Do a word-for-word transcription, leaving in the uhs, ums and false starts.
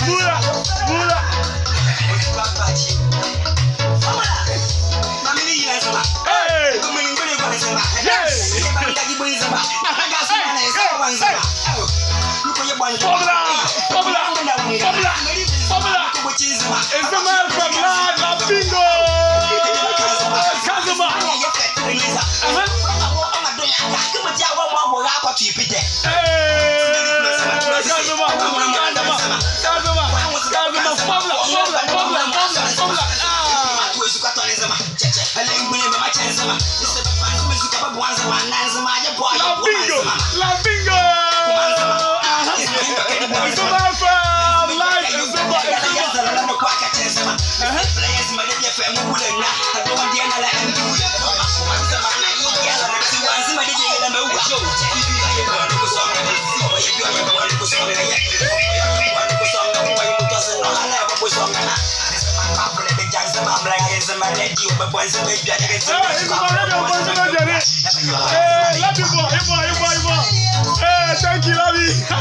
Bula, bula. Hey. Yes. Hey, hey, hey. Fabula, fabula, fabula, fabula. Nzema F M live, La Bingo. Kazuma. Uh-huh. Hey, Kazuma, Kazuma, Kazuma, Kazuma, fabula, fabula, fabula, fabula, fabula. Ah. La Bingo, La Bingo. Aha. Nzema F M live, Nzema, Nzema. Aha. Hey, Nzema Radio, Nzema Radio. Hey, love you, boy, you boy, you boy, you boy. Hey, thank you, love you.